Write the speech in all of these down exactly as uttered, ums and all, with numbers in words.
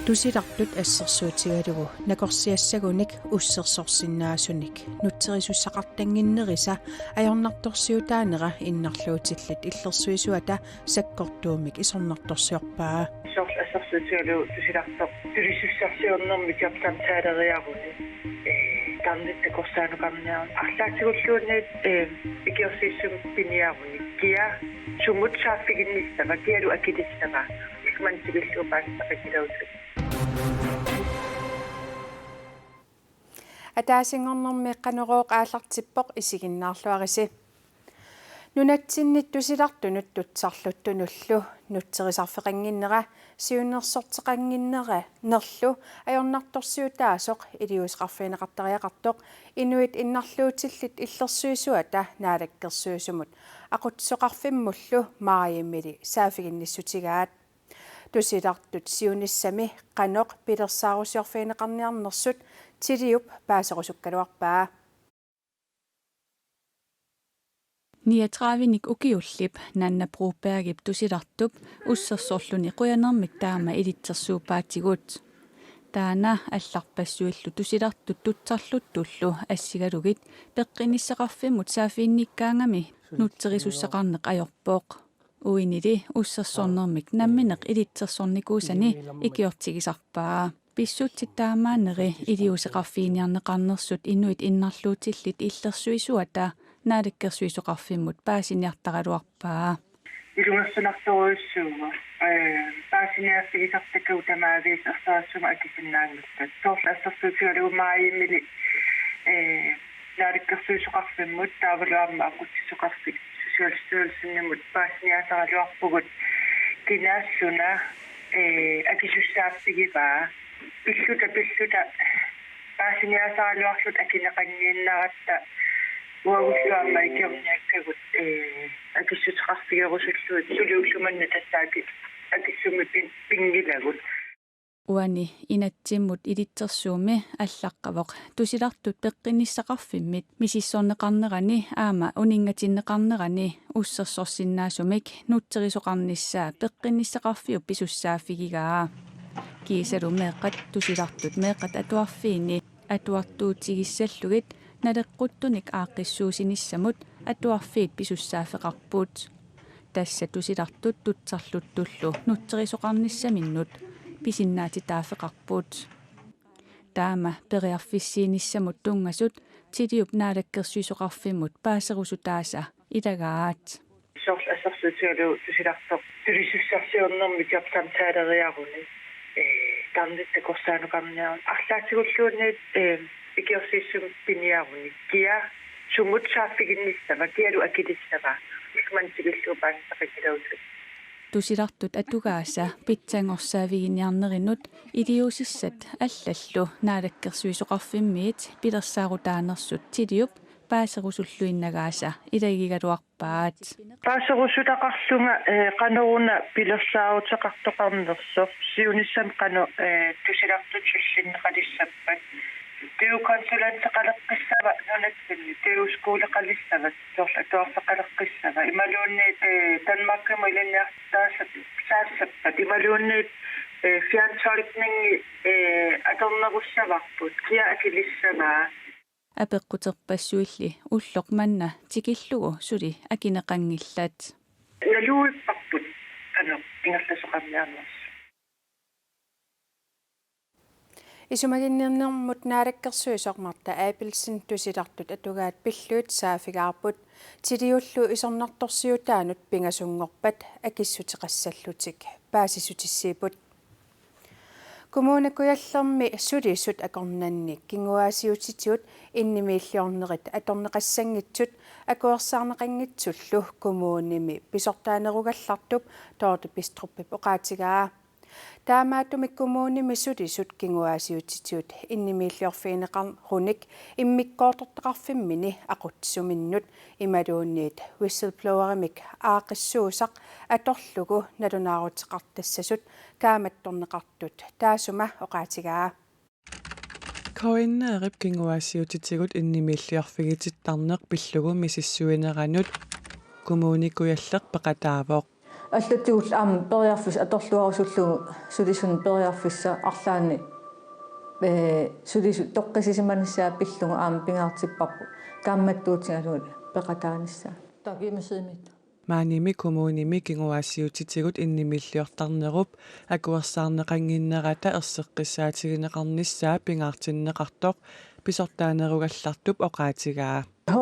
Tusilartut assersuutigalugu nakorsiassagunik ussersorsinnaasunik nutserisussaqartannginnerisa ajornartorsiutaanera innarluutillit illersuisuata sakkortuumik isornartorsiorpaa. Soorlu assersuutigalugu tusilartoq sulisussarsiornermi jobsamtaleriaruni, ee, tarnit takorsaanukarniaruni arlaatigulluunniit, ee, ikiorsiissumik piniaruni kia sumut saaffiginnissava, kialu akilissava, ullumanna tikillugu paasisaqatigilaassavaa. Ataasinngornermi Qanorooq aallartippoq, isiginnaarluarisi. Nunatsinni tusilartunut tutsarluttunullu nutserisarfeqannginnera siunnersorteqannginnerlu ajornartorsiutaasoq iliuuseqarfigineqartariaqartoq inuit innarluutillit illersuisuata Naalakkersuisumut aqutsisoqarfimmullu maajimili saaffiginnissutigaat. Tusilartut siunissami qanoq pilersaarusiorfigineqarniarnersut Tiliup paaserusukkaluarpaa. Niogtredivenik ukiullip Nanna Brobergip tusilartup ussersorluni qujanermik taama ilitsersuuppaatigut. Taanna allarpassuillu tusilartut tutsarluttullu assigalugit peqqinnissaqarfimmut saaffiginnikkaangami nutserisussaqarneq ajorpoq. Uinili ussersornermik nammineq ilitsersornikuusani ikiortigisarpaa. Pissutsit taamaanneri iliuuseqarfiginiarneqarnersut inuit innarluutillit illersuisuata Naalakkersuisoqarfimmut paasiniartaraluarpaa. Ilungersunartorujussuuvoq, ee, paasiniaaffigisartakkagut tamaviisa ersarissumik akisinnaanngillat. Soorlu assersuutigalugu maajimili, ee, Naalakkersuisoqarfimmut taavalu aamma aqutsisoqarfik Socialstyrelsenimut paasiniaasaraluarpugut kinaassuseq, ee, akisussaaffigivaa. Pilluta, pilluta paasiniaasaraluarluta akineqanngiinnaratta uagullu aamma ikiorniakkagut, ee, akissuteqarfigerusullugit suli ullumanna tassa aki-, akissummik pin-, pinngilagut. Uani inatsimmut ilitsersuummi allaqqavoq tusilartut peqqinnissaqarfimmit misissorneqarnerani aamma uninngatinneqarnerani ussersorsinnaasumik nutserisoqarnissaa peqqinnissaqarfiup pisussaaffigigaa. Kiisalu meeqqat tusilartut meeqqat atuarfiini atuartuutigissallugit naleqquttunik aaqqissuussinissamut atuarfiit pisussaaffeqarput. Tassa tusilartut tutsarluttullu nutserisoqarnissaminnut pisinnaatitaaffeqarput. Taama periarfissiinissamut tunngasut Tiliup Naalakkersuisoqarfimmut paaserusutaasa ilagaat. Soorlu assersuutigalugu tusilartoq sulisussarsiornermi jobsamtaleriaruni, ee, tarnit takorsaanukarniaruni arlaatigulluunniit, ee, ikiorsiissumik piniaruni kia sumut saaffiginnissava, kialu akilissava, ullumanna tikillugu paasisaqatigilaassavaa. Tusilartut atugaasa pitsanngorsaaffiginiarnerinut iliuusissat allallu Naalakkersuisoqarfimmiit pilersaarutaanersut Tiliup paaserusulluinnagaasa ilagigaluarpaat. Paaserusutaqarlunga, ee, qanoruna pilersaaruteqartoqarnersoq, siunissami qanoq, ee, tusilartut sullinneqalissappat. T V-konsulenteqaleqqissava nunatsinni, T V-skoleqalissava, soorlu atuarfeqaleqqissava, imaluunniit, ee, Danmarkimut ilinniartitaassap-, -saassappat, imaluunniit, ee, fjernstolkningi, ee, atornerussavarput, kia akilissavaa. Apeqquterpassuilli ulloq manna tikillugu suli akineqanngillat. Naluipparput qanoq ingerlasoqarniarnersoq. Isumaginninnermut naalakkersuisoq Martha Abelsen tusilartut atugaat pillugit saaffigaarput, Tiliullu isornartorsiutaanut pingasunngorpat akissuteqassallutik paasissutissiiput. Kommune Kujallermi sulisut akornanni kinguaassiuutitigut innimiilliornerit atorneqassanngitsut akuersaarneqanngitsullu kommunimi pisortaanerugallartup Dorthe Bistrupip oqaatigaa. Taamaattumik kommunimi sulisut kinguaassiuutitigut innimiilliorfigineqarunik immikkoortortaqarfimmini aqutsisuminnut imaluunniit whistleblowerimik aaqqissuussaq atorlugu nalunaaruteqartassasut kaammattorneqartut taassuma oqaatigaa. K N R-ip kinguaassiuutitigut innimiilliorfigitittarneq pillugu misissuineranut Kommune Kujalleq peqataavoq. Allatigullu aamma periarfissaq atorluarusullugu sulisunut periarfissaq arlaanni, ee, sulisut toqqissisimanissaat pillugu aamma pingaartipparput. Kaammattuutigalugu peqataanissaa. Takiimisiimit. Maanimi kommunimi kinguaassiuutitigut innimiilliortarnerup akuersaarneqannginnerata erseqqissaatigineqarnissaa pingaartinneqartoq pisortaanerugallartup oqaatigaa. H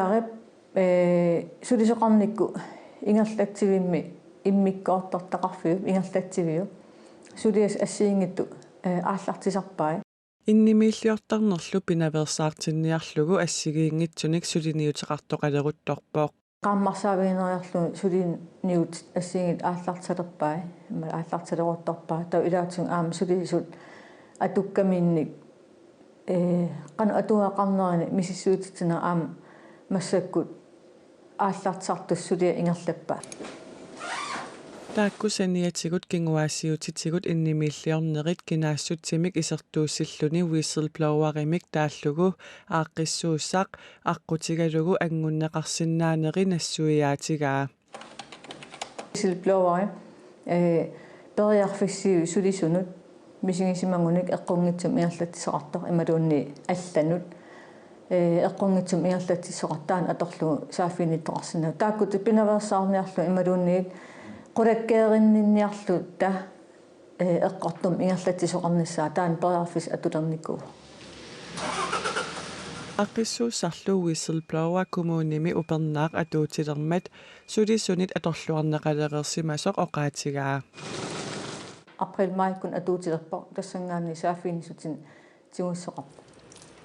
R-ip, ee, sulisoqarnikkut ingerlatsivimmi immikkoortortaqarfiup ingerlatsiviup suliassat assigiinngitsut, ee, aallartisarpai. Innimiilliortarnerlu pinaveersaartinniarlugu assigiinngitsunik suliniuteqartoqaleruttorpoq. Qaammarsaavigineriarlugu suliniutit assigiinngitsut aallartisalerpai, imaluunniit aallartisaleruttorpai, taava ilaatigut aamma sulisut atukkaminnik, ee, qanoq atuagaqarnerini misissuititsineq aamma massakkut aallartisartut suliat ingerlappai. Taakku saniatigut kinguaassiuutitigut innimiilliornerit kinaassutsimik isertuussilluni whistleblowerimik taallugu aaqqissuussaq aqqutigalugu anngunneqarsinnaaneri nassuiaatigaa. Whistlebloweri, ee, periarfissiivoq sulisunut misigisimagunik eqqunngitsumik ingerlatsisoqartoq imaluunniit allanut, ee, eqqunngitsumik ingerlatsisoqartoq taanna atorlugu saaffiginnittoqarsinnaavoq. Taakku pinaveersaarniarlugu imaluunniit qulakkeerinninniarluta, ee, eqqortumik ingerlatsisoqarnissaa taanna periarfissaq atulernikuuvoq. Aaqqissuussarlu whistleblower kommunimi upernaaq atuutilermat sulisunit atorluarneqalereersimasoq oqaatigaa. April-maajikkunni atuutilerpoq, tassanngaanniit saaffiginnissutinik tigussoqarpoq.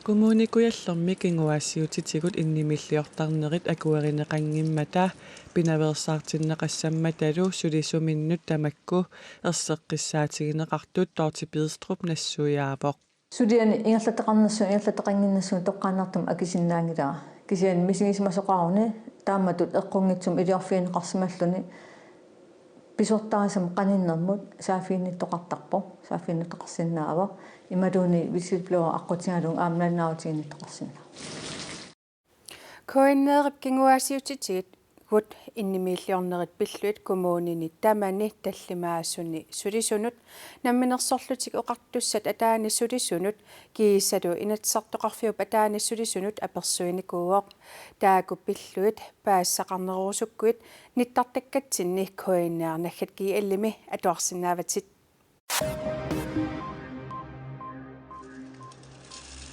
Kommune Kujallermi kinguaassiuutitigut innimiilliortarnerit akuerineqanngimmata pinaveersaartinneqassammatalu sulisuminnut tamakku erseqqissaatigineqartut Dorthe Bidstrup nassuiaavoq. Suliani ingerlataqarnersunga ingerlataqannginnersunga toqqaannartumik akisinnaanngilara. Kisianni misigisimasoqaruni taamatut eqqunngitsumik iliorfigineqarsimalluni pisortaasamut qaninnermut saaffiginnittoqartarpoq, saaffiginnittoqarsinnaavoq, imaluunniit whistleblower aqqutigalugu aamma nalunaarutiginnittoqarsinnaavoq. K N R-ip kinguaassiuutitigut innimiilliornerit pillugit kommunini tamani tallimaasuni sulisunut, Namminersorlutik Oqartussat ataani sulisunut kiisalu Inatsisartoqarfiup ataani sulisunut apersuinikuuvoq. Taakku pillugit paasisaqarnerorusukkuit nittartakkatsinni K N R naggat G L-imi atuarsinnaavatit.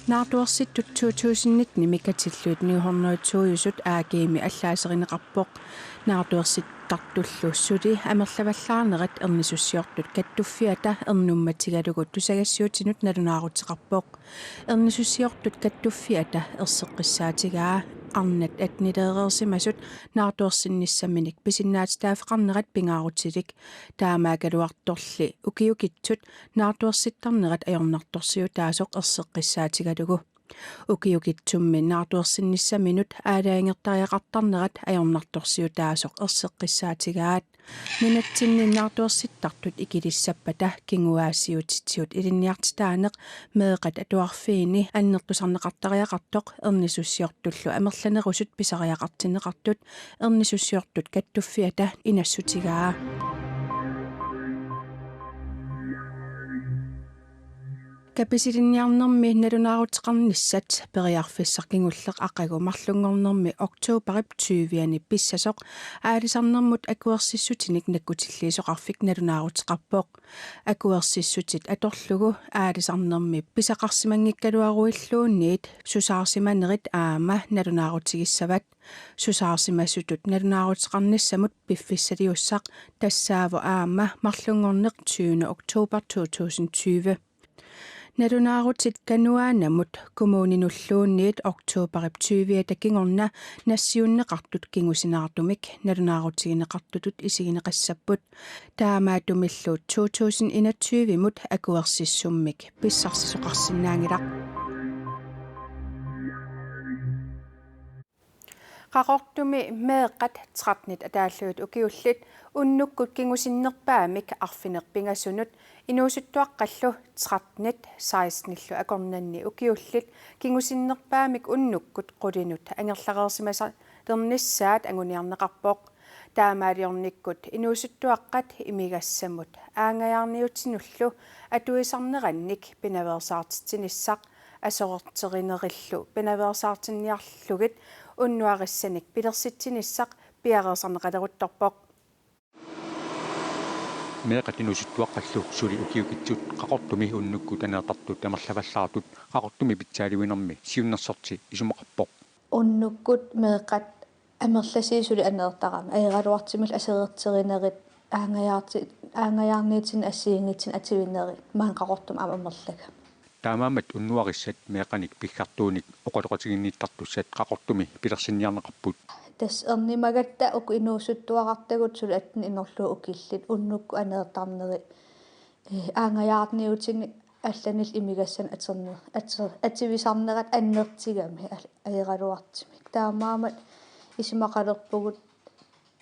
Naartuersittut to tusind nitten-imi katillugit ni hundrede og to-jusut A G-mi allaaserineqarpoq. Naartuersittartullu suli amerlavallaarnerat ernisussiortut kattuffiata ernummatigalugu tusagassiuutinut nalunaaruteqarpoq. Ernisussiortut kattuffiata erseqqissaatigaa arnat attenileereersimasut naartuersinnissaminik pisinnaatitaaffeqarnerat pingaarutilik. Taamaakkaluartorli ukiukitsut naartuersittarnerat ajornartorsiutaasoq erseqqissaatigalugu. Ukiukitsummi naartuersinnissaminut aalajangertariaqartarnerat ajornartorsiutaasoq erseqqissaatigaat. Nunatsinni naartuersittartut ikilissappata kinguaassiuutitigut ilinniartitaaneq meeqqat atuarfiini annertusarneqartariaqartoq ernisussiortullu amerlanerusut pisariaqartinneqartut ernisussiortut kattuffiata inassutigaa. Kapisilinniarnermi nalunaaruteqarnissat periarfissaq kingulleq aqagu marlunngornermi oktoberip tyve-ani pissasoq aalisarnermut akuersissutinik nakkutilliisoqarfik nalunaaruteqarpoq. Akuersissutit atorlugu aalisarnermi pisaqarsimanngikkaluaruilluunniit susaarsimanerit aamma nalunaarutigissavat. Susaarsimasutut nalunaaruteqarnissamut piffissaliussaq tassaavoq aamma marlunngorneq tyvende oktober to tusind tyve. Nalunaarutit Kanuanamut kommuninulluunniit oktoberip tyve-ata kingorna nassiunneqartut kingusinaartumik nalunaarutigineqartutut isigineqassapput. Taamaattumillu to tusind enogtyve-mut akuersissummik pissarsisoqarsinnaanngilaq. Qaqortumi meeqqat tretten-it ataallugit ukiullit unnukkut kingusinnerpaamik arfineq-pingasunut inuusuttuaqqallu tretten-it seksten-illu akornanni ukiullit kingusinnerpaamik unnukkut qulinut angerlareersimasalernissaat anguniarneqarpoq. Taamaaliornikkut inuusuttuaqqat imigassamut aanngajaarniutinullu atuisarnerannik pinaveersaartitsinissaq aserorterinerillu pinaveersaartinniarlugit unnuarissanik pilersitsinissaq piareersarneqaleruttorpoq. Meeqqat inuusuttuaqqallu suli ukiukitsut Qaqortumi unnukkut aneertartut amerlavallaartut Qaqortumi pitsaaliuinermi siunnersorti isumaqarpoq. Unnukkut meeqqat amerlasiit suli aneertarami, ajoraluartumillu aserorterinerit aanngajaarti-, aanngajaarniutinik assigiinngitsunik atuinerit maani Qaqortumi aamma amerlagami. Taamaammat unnuarissat meeqqanik piggartuunik oqaloqatiginnittartussat Qaqortumi pilersinniarneqarput. Tassa ernumagatta uku inuusuttuarartagut suli attenit inorlugit ukillit unnukkut aneertarneri, eh, aanngajaarniutinik allanillu imigassanik atorner-, ator-, atuisarnerat annertutigami al-, ajoraluartumik. Taamaammat isumaqalerpugut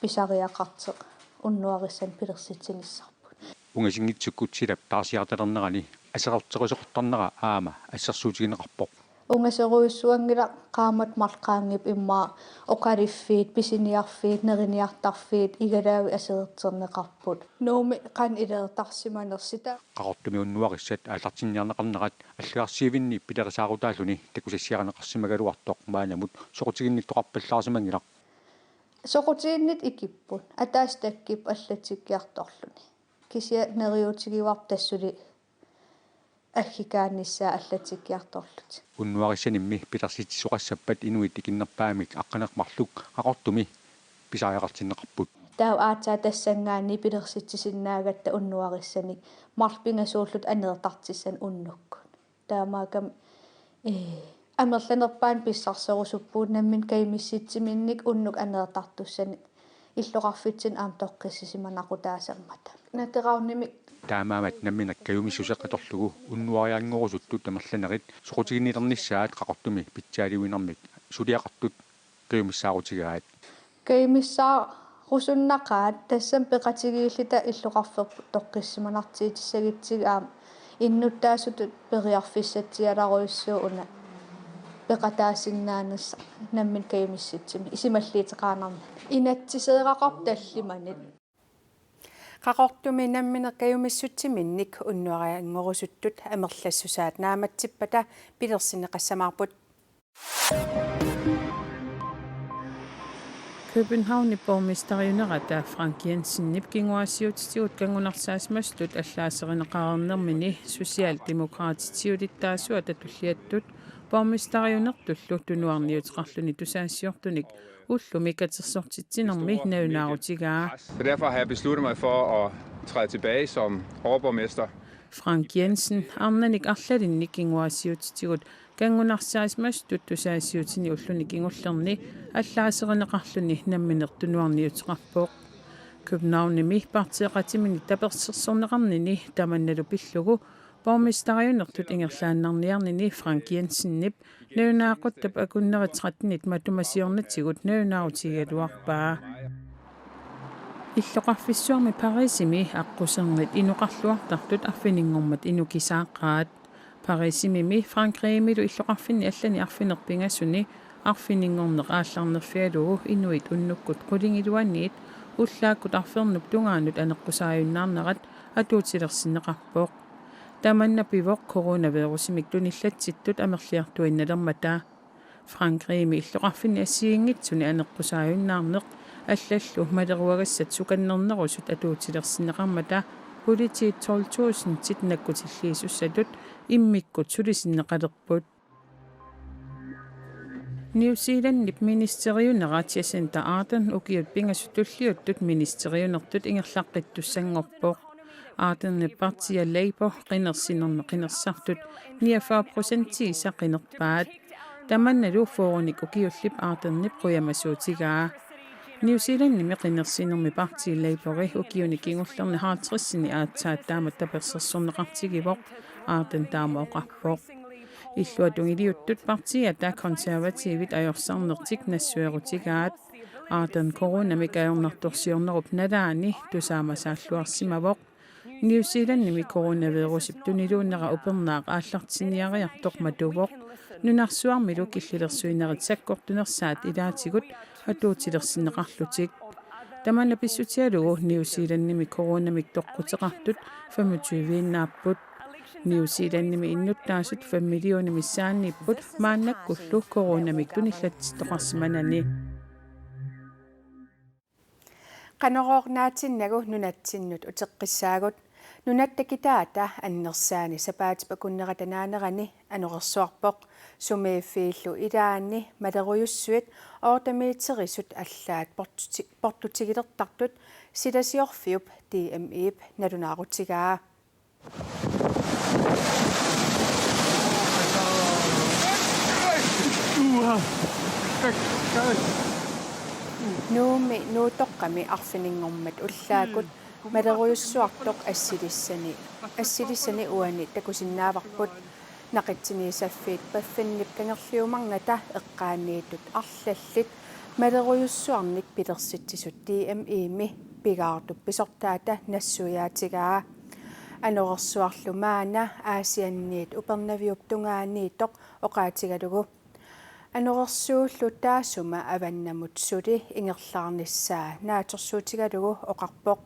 pisariaqartoq unnuarissanik pilersitsinissarput. Ungasinngitsukkut silap taarsiartalernerani aserorterisoqartarnera aamma assersuutigineqarpoq. Ungasorujussuanngilaq qaammat marluk qaangiupput immaqa oqaluffiit, pisiniarfiit, neriniartarfiit, igalaavik aserorterneqarput. Nuummi qanoq ileertarsimanersut. Qaqortumi unnuarissat aallartinniarneqarnerat allagarsiuvinni pilerisaarutaalluni takusassiarineqarsimagaluartoq maannamut soqutiginnittoqarpallaarsimanngilaq. Soqutiginnittut ikipput, ataaseq takkuppoq allatsikkiartorluni. Kisianni neriuutigivarput tassa suli aggikaannissaa allatsikkiartorlutik. Unnuarissanimmi pilersitsisoqassappat inuit ikinnerpaamik aqqaneq-marluk Qaqortumi pisariaqartinneqarput. Taava aatsaat tassanngaanniit pilersitsisinnaagatta unnuarissanik marluk pingasuullutik aneertartussanik unnukkut. Taamaakkami, ee, amerlanerpaat pissarserusuppugut nammineq kajumissutsiminnik unnukkut aneertartussanik illoqarfitsinnut aamma toqqissisimanaqutaasammata. Nateraunimi. Taamaammat nammineq kajumissuseq atorlugu unnuarianngorusuttut amerlanerit soqutiginnilernissaat Qaqortumi pitsaaliuinermik suliaqartut kajumissaarutigaat. Kajumissaarusunnaqaat tassami peqatigiilluta illoqarfik toqqissisimanartiitissagutsigit aamma innuttaasutut periarfissatsialarujussuuvoq una peqataasinnaanissaq nammineq kajumissutsimik isumalluuteqaannarnani. Inatsiseeraqarpoq tallimanut. Qaqortumi nammineq kajumissutsiminnik unnuarianngorusuttut amerlassusaat naammassippata pilersinneqassamaarput. Københavnip borgmesteriunerata Frank Jensenip kinguaassiuutitigut kanngunarsaasimasutut allaaserineqareernermini Socialdemokraatit siulittaasuata tulliattut borgmesteriunertullu tunuarniuteqarluni tusagassiortunik ullumi katersortitsinermi nalunaarutigaa. Så derfor har jeg besluttet mig for at træde tilbage som overborgmester. Frank Jensen arnanit arlalinnik kinguaassiuutitigut kanngunarsaasimasutut tusagassiuutini ulluni kingullerni allaaserineqarluni nammineq tunuarniuteqarpoq. Københavnimi partiiqatiminit tapersersorneqarnini tamannalu pillugu borgmesteriunertut ingerlaannarniarnini Frank Jensenip nalunaaquttap akunneri trettenit matuma siornatigut nalunaarutigigaluarpaa. Illoqarfissuarmi Parisimi aqqusernit inoqarluartartut arfininngormat inokisaaqaat. Parisimimi Frankrigimilu illoqarfinni allani arfineq-pingasuni arfininngorneq aallarnerfigalugu inuit unnukkut qulingiluaniit ullaakkut arfernup tungaanut aneqqusaajunnaarnerat atuutilersinneqarpoq. Tamanna pivoq coronavirusimik tunillatsittut amerliartuinnalermata. Frankrigimi illoqarfinni assigiinngitsuni aneqqusaajunnaarneq allallu maleruagassat sukannernerusut atuutilersinneqarmata politiit tolv tusindit nakkutilliisussatut immikkut sulisinneqalerput. New Zealandip ministeriunera Jacinda Ardern ukiut pingasut tulliuttut ministeriunertut ingerlaqqittussanngorpoq. Ardernip partia Labor qinersinermi qinersisartut niogfyrre procentiisa qinerpaat. Tamannalu fyrrenik ukiullip Ardernip qujamasuutigaa. New Zealandimi qinersinermi partii Labori ukiuni kingullerni halvtredsini aatsaat taamatut tapersersorneqartigivoq, Ardern taama oqarpoq. Illuatungiliuttut partiiata Konservativit ajorsarnertik nassuerutigaat. Ardern coronamik ajornartorsiornerup nalaani tusaamasaalluarsimavoq. New Zealandimi coronavirusip tuniluunera upernaaq aallartinniariartoq matuvoq. Nunarsuarmilu killilersuinerit sakkortunersaat ilaatigut atuutilersinneqarlutik. Tamanna pissutigalugu New Zealandimi coronamik toqquteqartut femogtyve-innaapput. New Zealandimi innuttaasut fem millioner missaanniipput, maannakkullu coronamik tunillatsittoqarsimanani. Qanorooq naatinnagu nunatsinnut uteqqissaagut. Nunatta kitaata annersaani sapaatip akunnerata naanerani anorersuarpoq. Sumiiffiillu ilaanni malerujussuit otte meterisut allaat portuti-, portutigilertartut silasiorfiup D M I-p nalunaarutigaa. Nuummi Nuutoqqami arfininngormat ullaakkut malerujussuartoq assilissani, assilissani uani takusinnaavarput. Naqitsiniisaffiit Paffinnip kangerliumarnata eqqaaniittut arlallit malerujussuarnik pilersitsisut D M I-mi pigaartup pisortaata nassuiaatigaa. Anorersuarlu maanna Aasianniit Upernaviup tungaaniittoq oqaatigalugu: Anorersuullu taassuma avannamut suli ingerlaarnissaa naatsorsuutigalugu oqarpoq.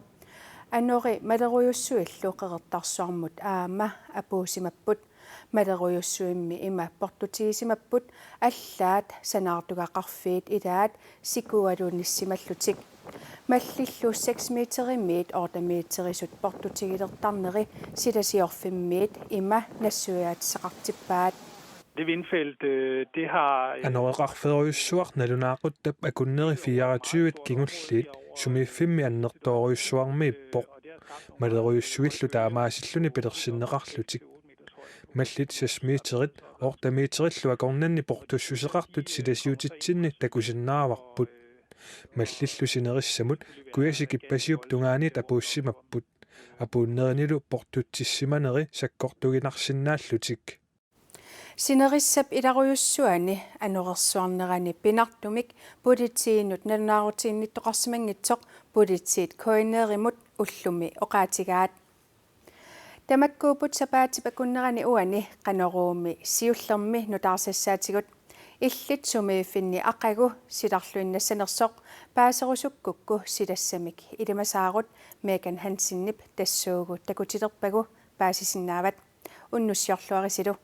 Anori malerujussuillu Qeqertarsuarmut aamma apuussimapput. Malerujussuimmi ima portutigisimapput allaat sanaartugaqarfiit ilaat sikualunissimallutik. Mallillu seks meterimiit otte meterisut portutigilertarneri silasiorfimmiit ima nassuiaatissaqartippaat. Det vindfelt, øh, det har, øh, Anoreqarfeerujussuaq nalunaaquttap akunneri fireogtyvet kingulliit sumiiffimmi annertoorujussuarmiippoq. Malerujussuillu taamaasilluni pilersinneqarlutik. Mallit seks meterit otte meterillu akornanni portussuseqartut silasiutitsinni takusinnaavarput. Mallillu sinerissamut kujasikippasiup tungaaniit apuussimapput. Apuunnerinilu portutsissimaneri sakkortuginarsinnaallutik. Sinerissap ilarujussuani anorersuarnerani pinartumik politiinut nalunaarutiginnittoqarsimanngitsoq politiit K N R-imut ullumi oqaatigaat. Tamakkuupput sapaatip akunnerani uani Qanoruumi siullermi nutaarsassaativut. Illit sumiiffinni aqagu silarluinnassanersoq paaserusukkukku silassamik ilimasaarut. Megan Hansenip tassuugu takutilerpagu paasisinnaavat. Unnussiorluarisilu.